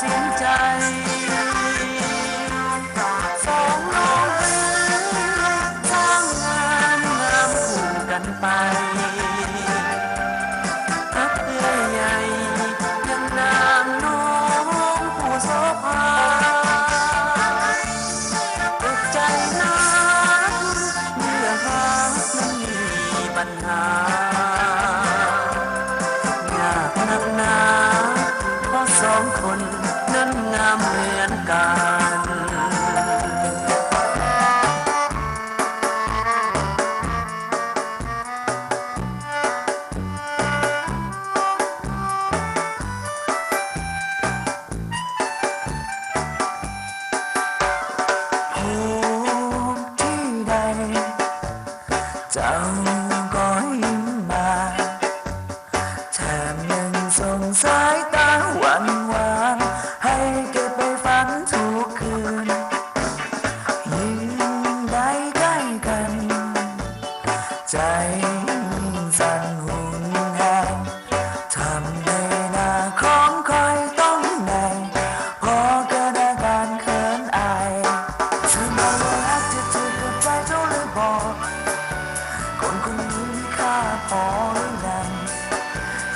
ສິ້ນໃຈ ສອງນ້ອງເອີຍ ສ້າງງານງາມຄູ່ກັນໄປ ຮັກເອື້ອຍໃຫຍ່ ຍັງນາງນ້ອງຜູ້ໂສພາ ເປີດໃຈນາງ ເມື່ອຫາກມັນມີບັນຫາ ຍາກໜັກໜາ ເພາະສອງຄົນນັ້ນງາມເໝືອນກັນ. ເຈົ້າກໍຍິ້ມມາ ແຖມຍັງສົ່ງສາຍຕາຫວັ່ນຫວານ ໃຫ້ເກັບໄປຝັນທຸກຄືນ ຍິ່ງໄດ້ໃກ້ກັນ ໃຈຍິ່ງສັ່ນຮຸນແຮງ ທຳໃຫ້ໜ້າຂອງຂ້ອຍຕ້ອງແດງ ພໍເກີດອາການເຂີນອາຍ ເຊີນມາເລີຍຮັກຈະຖືກກັບໃຈເຈົ້າຫຼືບໍ່ ຄົນຄົນນີ້ມີຄ່າພໍຫຼືຍັງ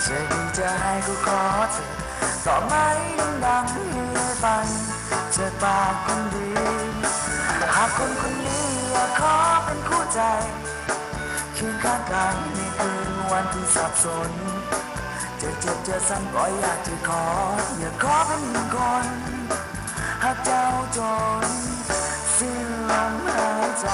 ຈະດີຈະຮ້າຍກໍຂໍເທີດ ຕອບມາໃຫ້ດັງໆ ໃຫ້ໄດ້ຟັງຈາກປາກຄົນດີ ຫາກຄົນຄົນນີ້ຢາກຂໍເປັນຄູ່ໃຈ ຄຽງຂ້າງກັນໃນຄືນວັນທີ່ສັບສົນ ຈະເຈັບຈະສັນກໍຢາກຈະຂໍ ຢາກຂໍເປັນຄົນຮັກເຈົ້າຈົນສິ້ນລົມຫາຍໃຈ.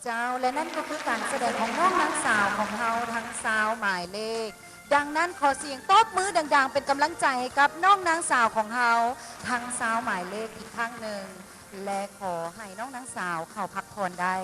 ເຈົ້າ ແລະ ນັ້ນກໍຄືການສະແດງຂອງນ້ອງນາງສາວຂອງເຮົາທັງຊາວໝາຍເລກ. ດັ່ງນັ້ນ ຂໍສຽງຕົບມືດັງໆ ເປັນກຳລັງໃຈໃຫ້ກັບນ້ອງນາງສາວຂອງເຮົາທັງຊາວໝາຍເລກອີກຄັ້ງໜຶ່ງ ແລະ ຂໍໃຫ້ນ້ອງນາງສາວເຂົ້າພັກຜ່ອນໄດ້.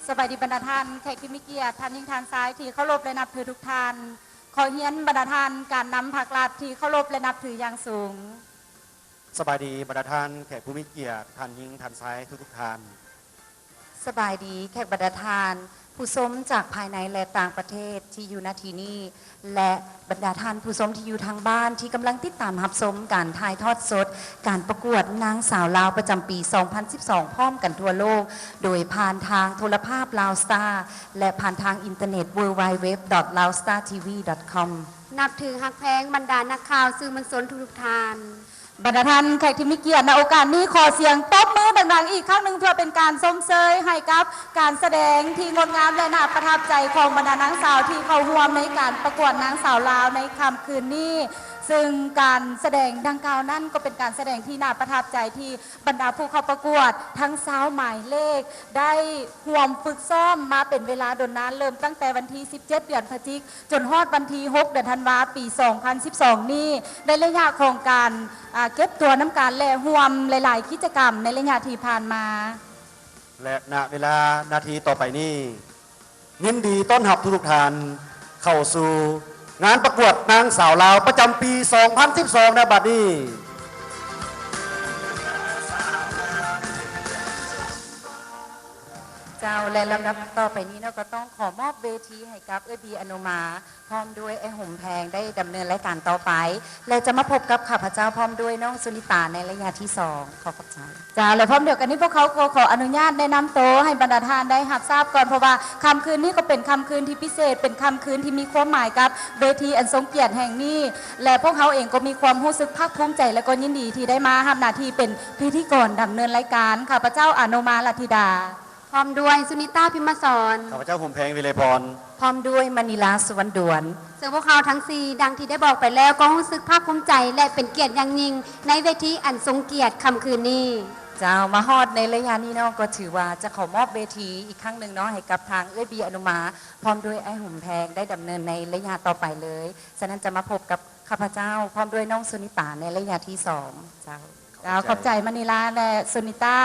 ສະບາຍດີບັນດາທ່ານແຂກທີ່ມີກຽດ, ທ່ານຍິງ, ທ່ານຊາຍທີ່ເຄົາລົບ ແລະ ນັບຖືທຸກທ່ານ. ຂໍຮຽນບັນດາທ່ານການນຳພັກລັດທີ່ເຄົາລົບ ແລະ ນັບຖືຢ່າງສູງ. ສະບາຍດີບັນດາທ່ານແຂກຜູ້ມີກຽດ, ທ່ານຍິງ, ທ່ານຊາຍທຸກໆທ່ານ. ສະບາຍດີແຂກບັນດາທ່ານ ຜູ້ຊົມຈາກພາຍໃນ ແລະ ຕ່າງປະເທດທີ່ຢູ່ ນະ ທີ່ນີ້ ແລະ ບັນດາທ່ານຜູ້ຊົມທີ່ຢູ່ທາງບ້ານທີ່ກຳລັງຕິດຕາມຮັບຊົມການຖ່າຍທອດສົດການປະກວດນາງສາວລາວປະຈຳປີສອງພັນສິບສອງ ພ້ອມກັນທົ່ວໂລກ ໂດຍຜ່ານທາງໂທລະພາບ Loud Star ແລະ ຜ່ານທາງອິນເຕີເນັດ ดัບເບິນຢູດັບເບິນຢູດັບເບິນຢູດັບເບິນຢູ ດອດ Loud Star TV ດອດ ຄອມ. ນັບຖືຮັກແພງບັນດານັກຂ່າວສື່ມວນຊົນທຸກໆທ່ານ. ບັນດາທ່ານແຂກທີ່ມີກຽດ, ໃນໂອກາດນີ້ ຂໍສຽງຕົບມືດັງໆອີກຄັ້ງໜຶ່ງ ເພື່ອເປັນການຊົມເຊີຍໃຫ້ກັບການສະແດງທີ່ງົດງາມ ແລະ ໜ້າປະທັບໃຈຂອງບັນດານາງສາວທີ່ເຂົ້າຮ່ວມໃນການປະກວດນາງສາວລາວໃນຄ່ຳຄືນນີ້. ຊຶ່ງການສະແດງດັ່ງກ່າວນັ້ນ ກໍເປັນການສະແດງທີ່ໜ້າປະທັບໃຈ ທີ່ບັນດາຜູ້ເຂົ້າປະກວດທັງຊາວໝາຍເລກ ໄດ້ຮ່ວມຝຶກຊ້ອມມາເປັນເວລາດົນນານ, ເລີ່ມຕັ້ງແຕ່ວັນທີສິບເຈັດ ເດືອນພະຈິກ ຈົນຮອດວັນທີຫົກ ເດືອນທັນວາ ປີສອງພັນສິບສອງນີ້ ໃນໄລຍະຂອງການ ອ່າ ເກັບຕົວນຳກັນ ແລະ ຮ່ວມຫຼາຍໆກິດຈະກຳໃນໄລຍະທີ່ຜ່ານມາ. ແລະ ນະເວລານາທີຕໍ່ໄປນີ້ ຍິນດີຕ້ອນຮັບທຸກໆທ່ານເຂົ້າສູ່ງານປະກວດນາງສາວລາວປະຈຳປີສອງພັນສິບສອງ ໃນບັດນີ້. ເຈົ້າ ແລະ ລຳດັບຕໍ່ໄປນີ້ເນາະ ກໍຕ້ອງຂໍມອບເວທີໃຫ້ກັບເອື້ອຍບີ ອະນຸມາ ພ້ອມດ້ວຍອ້າຍຫົມແພງ ໄດ້ດຳເນີນລາຍການຕໍ່ໄປ ແລະ ຈະມາພົບກັບຂ້າພະເຈົ້າ ພ້ອມດ້ວຍນ້ອງສຸນິຕາ ໃນໄລຍະທີສອງ. ຂໍຂອບໃຈ. ເຈົ້າ ແລະ ພ້ອມດຽວກັນນີ້ ພວກເຮົາກໍຂໍອະນຸຍາດແນະນຳໂຕໃຫ້ບັນດາທ່ານໄດ້ຮັບຊາບກ່ອນ ເພາະວ່າຄ່ຳຄືນນີ້ກໍເປັນຄ່ຳຄືນທີ່ພິເສດ ເປັນຄ່ຳຄືນທີ່ມີຄວາມໝາຍກັບເວທີອັນຊົງກຽດແຫ່ງນີ້ ແລະ ພວກເຮົາເອງກໍມີຄວາມຮູ້ສຶກພາກພູມໃຈ ແລະ ກໍຍິນດີທີ່ໄດ້ມາຮັບໜ້າທີ່ເປັນພິທີກອນດຳເນີນລາຍການ. ຂ້າພະເຈົ້າ ອະນຸມາ ລັດທິດາ ພ້ອມດ້ວຍ ສຸນິຕາ ພິມມະສອນ ຂ້າພະເຈົ້າ ຫົມແພງ ວິໄລພອນ ພ້ອມດ້ວຍ ມະນີລາ ສຸວັນດວນ ເຊິ່ງພວກເຮົາທັງສີ່ ດັ່ງທີ່ໄດ້ບອກໄປແລ້ວ ກໍຮູ້ສຶກພາກພູມໃຈ ແລະ ເປັນກຽດຢ່າງຍິ່ງ ໃນເວທີອັນຊົງກຽດຄ່ຳຄືນນີ້. ເຈົ້າ ມາຮອດໃນໄລຍະນີ້ເນາະ ກໍຖືວ່າຈະຂໍມອບເວທີອີກຄັ້ງໜຶ່ງເນາະ ໃຫ້ກັບທາງເອື້ອຍບີ ອະນຸມາ ພ້ອມດ້ວຍອ້າຍຫົມແພງ ໄດ້ດຳເນີນໃນໄລຍະຕໍ່ໄປເລີຍ. ສະນັ້ນຈະມາພົບກັບຂ້າພະເຈົ້າ ພ້ອມດ້ວຍນ້ອງສຸນິຕາ ໃນໄລຍະທີສອງ. ເຈົ້າ. ເຈົ້າ ຂອບໃຈ ມະນີລາ ແລະ ສຸນິຕາ.